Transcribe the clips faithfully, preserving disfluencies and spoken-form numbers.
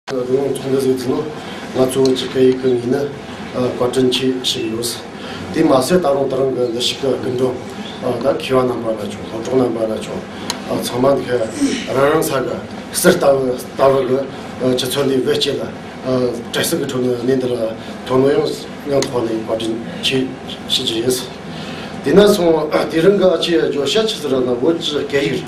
དགུང་ཚོགས་འདུ་ཟེར་ཚུལ་ནི་ང་ཚོ་བོད་ཀྱི་སྐད་ཡིག་གི་ངོས་ནས་ཨ་བཀའ་དྲིན་ཆེ་ཞུ་གི་ཡོད། དེ་མ་ཟད་ད་རུང་དེ་རིང་གི་འདི་ཞིག་གི་སྐུ་མགྲོན་ཨ་ད་མཁས་པ་རྣམ་པ་ལ་ཆོག་སློབ་གྲོགས་རྣམ་པ་ལ་ཆོག་ཨ་ཚང་མ་འདི་ག་རང་རང་ས་གི་གསེར་ལྟ་བུ་ལྟ་བུ་གི་ཨ་ཆུ་ཚོད་འདི་བེད་སྤྱད་ལ་ཨ་བཀྲ་ཤིས་ཀྱི་ཁྲོད་ནས་གནས་འདི་ལ་ཐོན་ནོ་ཡང་སྙིང་ཐག་ནས་བཀའ་དྲིན་ཆེ་ཞུ་རྒྱུ་ཡིན། དེ་ན་སོང་དེ་རིང་གི་ཨ་ཆེ་བརྗོད་བྱ་ཆི་ཟེར་ན་བོད་ཀྱི་སྐད་ཡིག་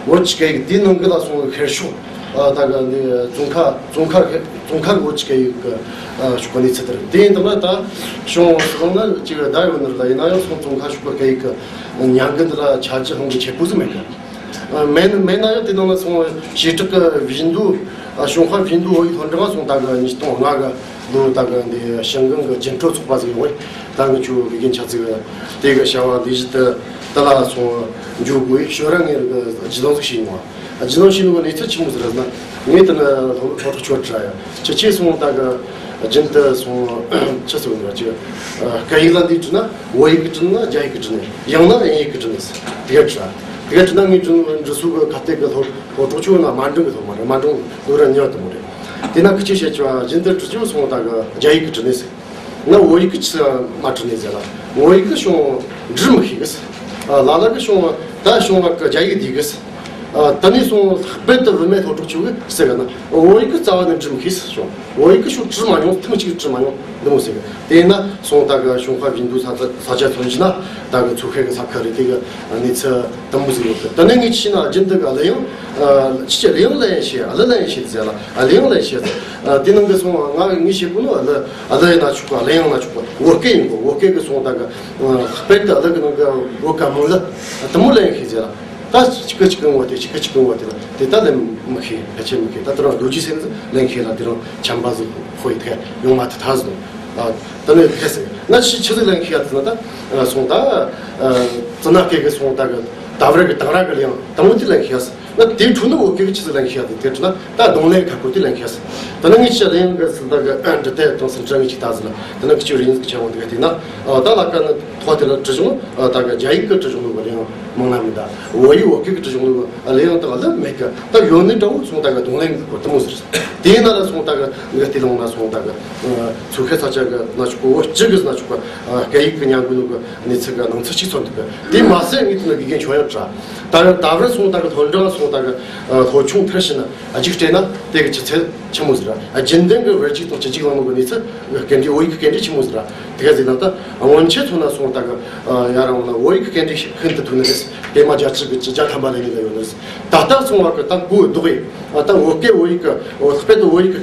བོད་ཀྱི་སྐད་ཡིག་དེའི་ནང་གི་ལ་སོང་ཤར་ཕྱོགས་ཨ་ད་ག་འདི་ཙོང་ཁ་ཙོང་ཁ་ཙོང་ཁ་བོད་ཀྱི་སྐད་ཡིག་གི་ཨ་ཕྱོགས་གནས་ཚུལ་དེར་དེ་ཡིན་དང་ན་ད་བྱུང་སོང་ན་ཅིག་བརྡ་ཡོད་ནི་རེད། ད་ཡིན་ན་ཡང་སོང་ཙོང་ཁ་ཕྱོགས་གི་སྐད་ཡིག་གི་མྱང་གི་འདི་ལ་ཆ་རྒྱུས་ཧང་གི་ཆེ་པོ་ཟིག་མེད་གི། ཨ་མེད་མེད་ན་ཡང་དེ་ནང་ལ་སོང་བྱེ་བྲག་གི་བཞི་མདོ་ཨ་ཞུན་ཧྭ་བཞི་མདོ་བོད་ཡིག་སློབ་འབྲིང་སོང་ད་གི་ཉིས་སྟོང་ལྔ་གི་ལོ་ད་གི་འདི་ཞང་ཀང་གི་རྒྱུན་སྤྲོད་ཚོགས་པ་ཟིག་ཡོང་བས། ད་ངི་ཆོ་དགེ་རྒན་ཆ་ཚིག་དེ་གི་བྱ་བ་ལས་གཞི་དེ་དེ་ལ་སོང་འཇུག་དགོས་ཞོ་ར་ངེ་རི་གི་སྦྱི་དོང་ཟིག་ཤེས་ཡོང་བ། སྦྱི་དོང་ཤེས་ནུ་གི་གནས་ཚུལ་ཆི་མོ་ཟིག་རེད་ན། ངས་དེ་ནི་སློབ་སློབ་གྲོགས་ཆོ་དྲ་ཡ་ཁྱེད་ཆེ་སོང་ད་གི་རྒྱུན་དུ་སོང་ཆི་ཟེར་བ་ཅི་སྐད་ཡིག་ལ་འདི་བྲིས་ན་བོད་ཡིག་གི་བྲིས་ན་རྒྱ་ཡིག་གི་བྲིས་ནས་ཡང་ན་དབྱིན་ཡིག་གི་བྲིས་ནས་དེ་ག་བྲིས་དེ་ག་བྲིས་ན་ངས་འབྲི་འབྲི་སུ་གི་ཁ་གཏད་གི་སློབ་སློབ་གྲོགས་ཆོ་ན་མ་འགྲིག་གི་ཐོག་མ་རེད། མ་འགྲིག་ལོ་ར་ཉོ་དུ་མོ་རེད། དེ་ན་ཁི་ཆེ་བཤད་ཆོ་རྒྱུན་དུ་བྲིས་ཆོ་སོང་ད་གི་རྒྱ་ཡིག་གི་བྲིས་ནས། ང་བོད་ཡིག་གི་ཆི་མ་བྲིས་ནས་ཟེར་ལ། བོད་ཡིག་གི་བྱུང་འབྲི་མི་ཤེས་གི། ལ་ལ་གི་བྱུང་ད་བྱུང་བ་གི་རྒྱ་ཡིག་འདི་གི། ད་ནས་སོང་ལྷག་པར་དུ་བུད་མེད་སློབ་གྲོགས་ཆུ་གི་ཟེར་གི་ན་བོད་ཡིག་གི་རྩ་བ་ནས་འབྲི་མི་ཤེས་བྱུང་། བོད་ཡིག་གི་ཤུགས་བྲིས་མ་མྱོང་། ཐེངས་གཅིག་བྲིས་མ་མྱོང་འདི་མོ་ཟེར་གི། དེས་ན་སོང་ད་གི་བྱུང་ཁ་བཞིན་དུ་ས་ས་ཆ་ཚོན་གྱི་ན་ད་གི་ཚོ་ཁ་གི་ས་ཁ་རེད། དེ་གི་གནས་ཚུལ་དུམ་བུ་ཟིག་ཡོད་གི། དེ་ནས་ངས་ཕྱིན་ན་རྒྱུན་དུ་གི་གླུ་དབྱངས། ཨ་ཕྱི་གླུ་དབྱངས་ལེན་བྱེད། གླུ་ལེན་བྱེད་ཟེར་ལ། ཨ་གླུ་དབྱངས་ལེན་བྱེད་ཟེར། ཨ་དེ་ནང་གི་སོང་ང་ངས་བཤད་གོ་ནོ་གླུ། ཨ་གླུ་ཡིན་ན་ཆོག་ག་གླུ་དབྱངས་ན་ཆོག་ག་བོད་སྐད་ཡིན་གོ། བོད་སྐད་གི་སོང་ད་གི་ཨ་དཔེར་ད་གླུ་གི་ནང་གི་བོད་སྐད་མོ་གླུ་དུ་མོ་ལེན་ཤེས་ཟེར་ལ། ད་གཅིག་གི་གཅིག་གི་ངོ་དེ་གཅིག་གི་གཅིག་གི་ངོ་དེ་ལ་དེ་ད་ལེན་མི་ཤེས། ཕལ་ཆེར་མི་ཤེས། ད་དེ་རང་རྡོ་རྗེ་སེམས་ལེན་ཤེས་ལ། དེ་རང་ཆམ་པ་ཟིག་ཧོ་ཡི་ཐད་ཡོང་མ་ཐུབ་ཐ་ཟིག་ཨ་ད་ནི་ཁེ་སི་ན་ཆི་ཆི་ཟིག་ལེན་ཤེས་ཡ་ད་ན་ད་སོང་ད་ཨ་ཙི་ན་སྐད་གི་སོང་ད་གི་ད་བར་གི་དང་ར་གི་ལེན་དང་བོ་དེ་ལེན་ཤེས་ཡ། ན་དེའི་འཕྲོ་ནི་བོད་སྐད་ཀྱི་ཆི་ཟིག་ལེན་ཤེས་ཡ་དེ་དེ་འཕྲོ་ན་ད་གདོང་ལེན་ཁ་ཁོ་དེ་ལེན་ཤེས་ཡ། ད་ནི་ངས་ཆི་ལེན་གི་སི་ད་གི་ཨ་འདྲི་དེ་དང་སི་འདྲ་ངས་ཆི་ད་ཟི་ལ། ད་ནི་ཁི་ཆི་རིན་ཟིག་ཆ་བོ་དེ་ག་དེ་ན་ཨ་ད་ལ་ཀ་ནི་ཐོ་དེ་ལ་བྲི་བྱུང་། ཨ་ད་གི་རྒྱ་ཡིག་གི་བྲི་བྱུང་ལུགས་ག་ལེན་མང་ན་མི་ད། བོད་ཡིག་བོད་སྐད་གི་བྲི་བྱུང་ལུགས་ག་ལེན་ད་ག་ལ་མེད་གི། ད་ཡོད་ནི་འདྲ་བོ་སོང་ད་གི་གདོང་ལེན་གི་ཁོ་དུ་མོ་ཟེར། དེའི་ནང་ལ་སོང་ད་གི་ངས་དེ་ལོང་ན་སོང་ད་གི་ཚོ་ཁའི་ས་ཆ་གི་ན་ཆུ་གོ་བོ་སྤྱི་གི་ན་ཆུ་གོ་སྐད་ཡིག་གི་ཉམས་གོ་ནུ་གི་གནས་ཚུལ་གི་ནང་ཚུལ་གཅིག་མཚོན་ཐུབ་གི། དེ་མ་ཟད་ངས་དེ་ནི་དགེ་རྒན་ཆོ་ཡོད་དྲ། ད་ཡང་ད་བར་སོང་ད་གི་སློབ་འབྲིང་སོང་ད་གི་སློབ་ཆུང་མཐར་ཕྱིན་ན་རྒྱུགས་སྤྲད་ན་དེ་གི་ཆུ་ཚད་ཆི་མོ་ཟེར། རྒྱུན་ལྡན་གི་བར་གཅིག་དང་ཆུ་གཅིག་ལང་ནུ་གི་གནས་ཚུལ་སྐད་འབྲི་བོད་ཡིག་གི་སྐད་འབྲི་ཆི་མོ་ཟེར། དེ་ག་ཟེར་ན་ད་སྔོན་ཆད་ཚོ་ན་སོང་ད་གི་ཡ་རང་ན་བོད་ཡིག་གི་སྐད་འབྲི་ཤིན་ཏུ་ཐུག་ནི་རེད། པད་མ་བརྒྱ་ཁྲི་གི་བཅུ་བརྒྱ་ཐམ་པ་ལས་ནི་ལ་ཡོད་ནི་རེད། ད་ལྟ་སོང་བ་གི་ད་གོ་ལྡོག་ཡིན། ད་བོད་སྐད་བོད་ཡིག་གི་དཔེ་དུ་བོད་ཡིག་གི